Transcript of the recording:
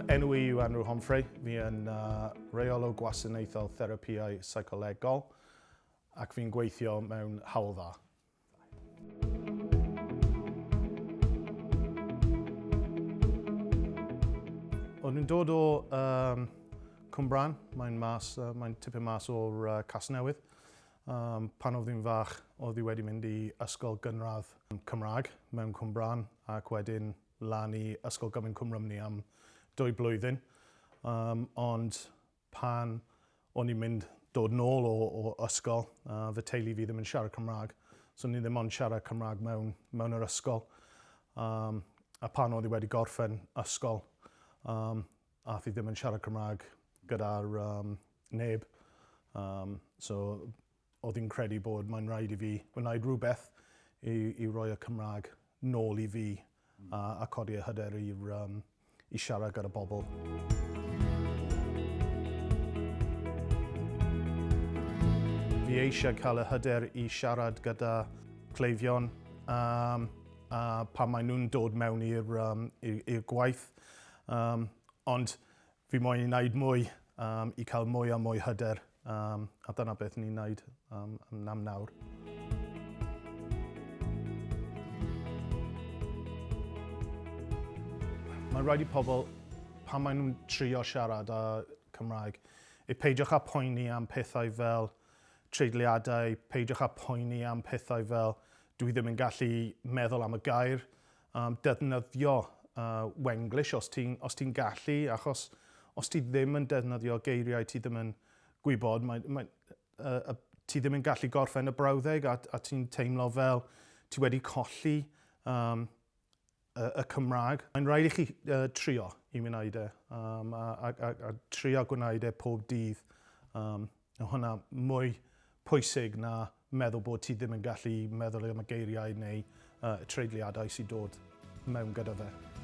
Fy enw i yw Andrew Homfrey, fi yn uh, rheolwr gwasanaethol therapïau seicolegol ac fi'n gweithio mewn Hywel Dda. O'n i'n dod o um, Cwmbran, mae'n mas, uh, mae'n tipyn mas o'r uh, Casnewydd. Um, pan oedd fi'n fach, oedd i wedi mynd i ysgol gynradd Cymraeg mewn Cwmbran ac wedyn lan i Ysgol Gyfun Cwm Rhymni am dwy blwyddyn. Um, ond pan o'n i'n mynd dod nôl o, o ysgol, uh, fy teulu fi ddim yn siarad Cymraeg, so ni ddim ond siarad Cymraeg mewn, mewn yr ysgol. Um, a pan oedd i wedi gorffen ysgol, um, ath i ddim yn siarad Cymraeg gyda'r um, neb. Um, so oedd hi'n credu bod mae'n rhaid i fi wneud rhywbeth i, i roi y Cymraeg nôl i fi a, a codi y hyder i'r, um, i siarad gyda bobl. Fi eisiau cael y hyder i siarad gyda cleifion um, a pan maen nhw'n dod mewn i'r um, i'r gwaith. Um, ond Fi moyn i wneud mwy um, i cael mwy a mwy hyder um, a dyna beth ni'n wneud um, am nawr. Mae'n rhaid i pobl, pan maen nhw'n trio siarad â Cymraeg, i peidiwch â poeni am pethau fel treigliadau, peidiwch â poeni am pethau fel dwi ddim yn gallu meddwl am y gair, um, defnyddio uh, Wenglish os ti'n ti gallu, achos os ti ddim yn defnyddio geiriau ti ddim yn gwybod, mae, mae, uh, uh, ti ddim yn gallu gorffen y brawddeg a, a ti'n teimlo fel ti wedi colli um, y, y Cymraeg. Mae'n rhaid i chi uh, trio i wneud e, um, a, a, a, a trio gwneud e pob dydd. Um, hwnna mwy pwysig na meddwl bod ti ddim yn gallu meddwl am y geiriau neu uh, treigliadau sy'n dod mewn gyda fe.